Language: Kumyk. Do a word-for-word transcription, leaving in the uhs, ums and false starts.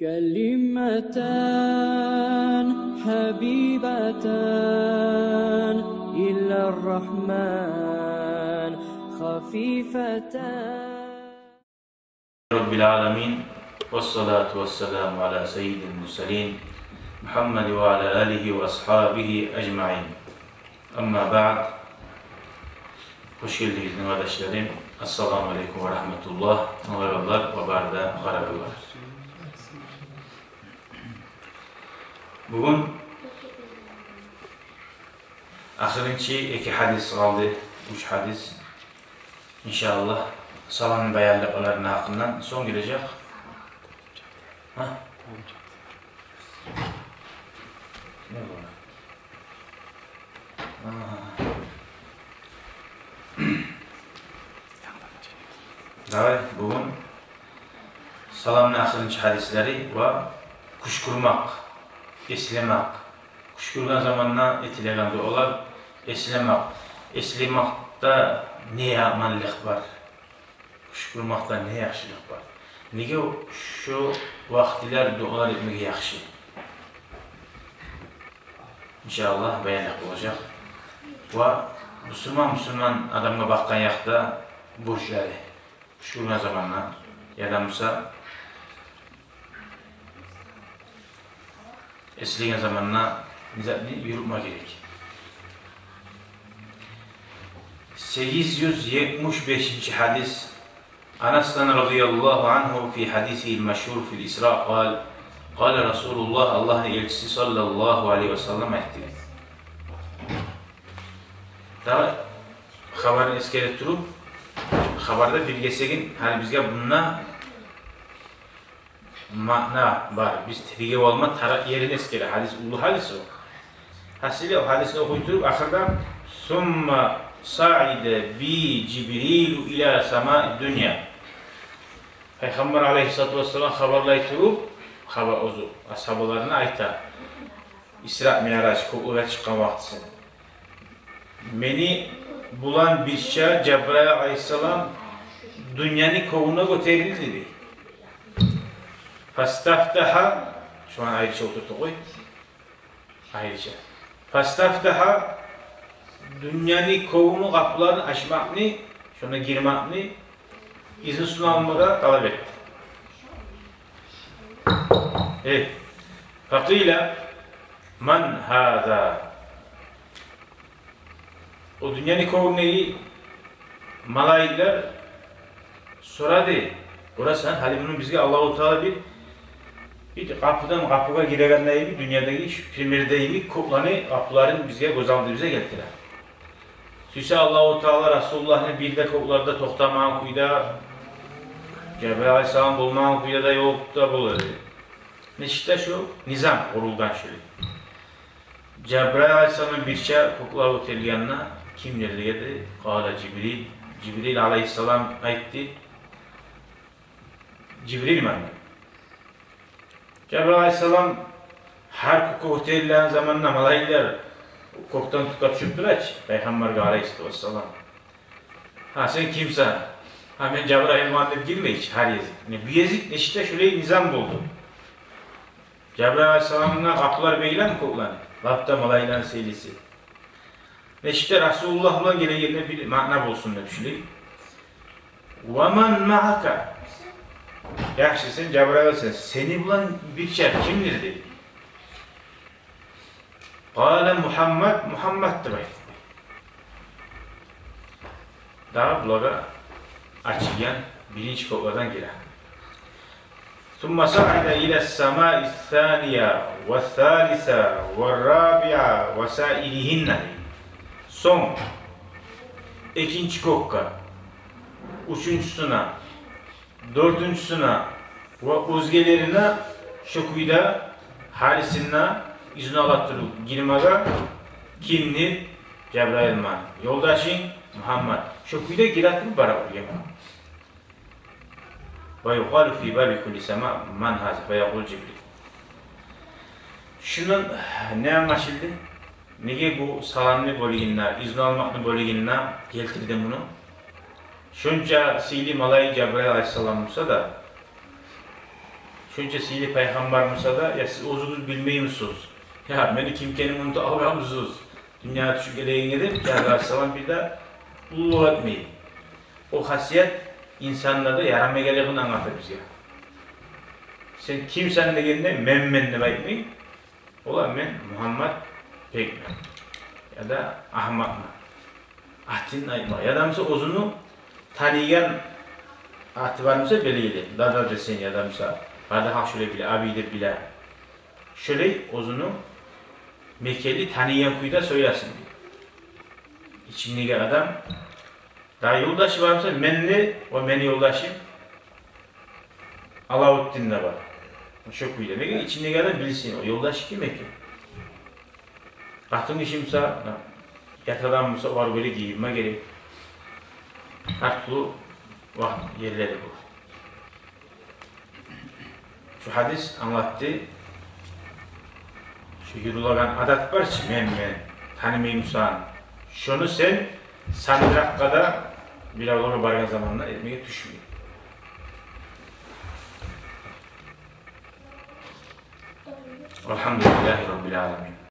كلمتان حبيبتان إلى الرحمن خفيفتان. رب العالمين، والصلاة والسلام على سيد المرسلين محمد وعلى آله وأصحابه أجمعين. أما بعد. Хош гелдигиз, дин къардашларым. Ассаламу алейкум ва рагьматуллагь. Тынглайгъанлар ва бары да къарагъанлар. Бугюн ахырынчы эки гьадис къалды. Уьч гьадис. Иншааллагь, саламны баянлыкъларыны гьакъындан сонг гележек. Гьа? Не бола? Агьа. Давай, бугюн саламны ахырынчы гьадислери ва кюшкюрмек, эслемек. Кюшкюрген заманда этилеген дуалар, эслемек. Эслемекде не яманлыкъ бар? Кюшкюрмекде не яхшылыкъ бар? Неге шо вакътилер дуалар этмеге яхшы? Иншааллагь, баянлыкъ болажакъ. Ва мусулман, мусулман адамгъа бакъгъан якъда борчлары. Кюшкюрген заманда, яда буса эслеген заманда не затны юрютме герек. Сегиз юз етмиш бешинчи гьадис. Анасдан رضي الله عنه في حديثه المشهور في الإسراء قال: قال رسول الله, Аллагьны элчиси саллаллагьу алайгьи ва саллам айтды. Дагъы хабарны эсгере туруп, хабарда бир гесегин, гьали бизге мунда маъна бар. Биз тергев алма тарыкъ ерин эсгере. Гьадис, уллу гьадис о. Гьасили, о гьадисни охуй туруп, ахырда: ثم صعد بي جبريل إلى سماء الدنيا. Пайхаммар алайгьиссалату вассалам хабарлай туруп, хаба-, оьзю асгьабаларына айта. Исра, Миъраж, кёклеге чыкъгъан вакътиси. Мени булан бирче Жабраил алайгьиссалам дюньяны кёгюне гётерилди, дей. فاستفتح, шону айрыча олтуртуп къой. Айрыча. فاستفتح, дюньяны кёгюню къапуларын ачмакъны, шонда гирмекни изнусун алмагъа талап этди. Э, فقيل: من هذا؟ О дюньяны кёгюндеги малайиклер сорады: «Гёресен, гьали муну бизге Аллагьу Таала бир, бир къапудан къапугъа гирегенде йимик, дюньядагъы шу примерде йимик, кёклени къапуларын бизге гёз алдыбызгъа гелтире. Сюйсе Аллагьу Таала Расулуллагьны бир де кёклерде токътамагъан кюйде, Жабраил алайгьиссалам болмагъан кюйде де ёлукъ да болар эди». Нечик де шу низам къурулгъан шулай. Жабраил алайгьиссалам бирче кёклеге гётерилгенде, кимдир дегенде, قال جبريل, Жибрил алайгьиссалам айтды. Жибрил ман. Жабраил алайгьиссалам гьар кёкге гётерилген заманда малайиклер кёкден тюпге тюшюп тура чы Пайхаммаргъа алайгьиссалату вассалам. Гьа, сен кимсен? Гьа, мен Жабраил ман деп гирмей чи гьар гезик. Не, бу гезик нечик де шулай низам болду. Жабраил алайгьиссаламгъа къапулар бегиле кёклени, лап да малайиклени сейлиси. Нечик де Расулуллагь булан гелегенде бир маъна болсун деп шулай. ومن معك؟ Яхшы, сен Жабраил, сен, сени булан бирче кимдир деди. قال محمد, Мугьаммад деп айтды. Дагъы булагъа ачылгъан биринчи кёклерден геле. ثم صعد إلى السماء الثانية والثالثة والرابعة وسائرهن. Сонг экинчи кёкге, уьчюнчюсюне, дёртюнчюсюне ва оьзгелерине, шо кюйде гьарисине изну ала туруп гирмеге. Кимдир? Жабраил ман. Ёлдашынг Мугьаммад. Шо кюйде гире туруп бара тургъан. ويقال في باب كل سماء من هذا؟ فيقول جبريل. Шундан не англашылды? Неге бу саламны бёлюгюнде, изну алмакъны бёлюгюнде гелтирди муну? Шонча сыйлы малайик Жабраил алайгьиссалам буса да, Шонча сыйлы пайхаммар буса да, я сиз оьзюгюз билмеймисиз? Я мени ким экенимни унутуп къалгъанмысыз? Дюньягъа тюшюп гелегенге деп, Жабраил алайгьиссалам бир де уллулукъ этмей. О хасият инсанларда ярамайгъанлыгъын англата бизге. Сен кимсен дегенде, менмен деп айтмай, ола мен Мугьаммат бекмен, я да Агьматман. Атын айтма. Я да буса оьзюню таныйгъан аты бар буса, белгили, дада десенг, я да буса бары да халкъ шолай биле, Абий деп биле. Шолай оьзюню мекенли таныйгъан кюйде сёйлесин дей. Ичиндеги адам да ёлдашы бар буса, мен де, о мени ёлдашым Алавутдин де бар. Шо кюйде. Неге, ичиндеги адам билсин, о ёлдашы ким экен. Къатын гиши буса, ят адам буса, огъар гёре гийинме герек. Гьар тюрлю вакъти, ерлери бола. Шу гьадис англатды. Шу юрюлеген адат бар чы, мен, мен, танымаймысан. Шону сен сандыракъгъа да биревлеге баргъан заманда этмеге тюшмей. Валгьамдулиллагьи раббил аламин.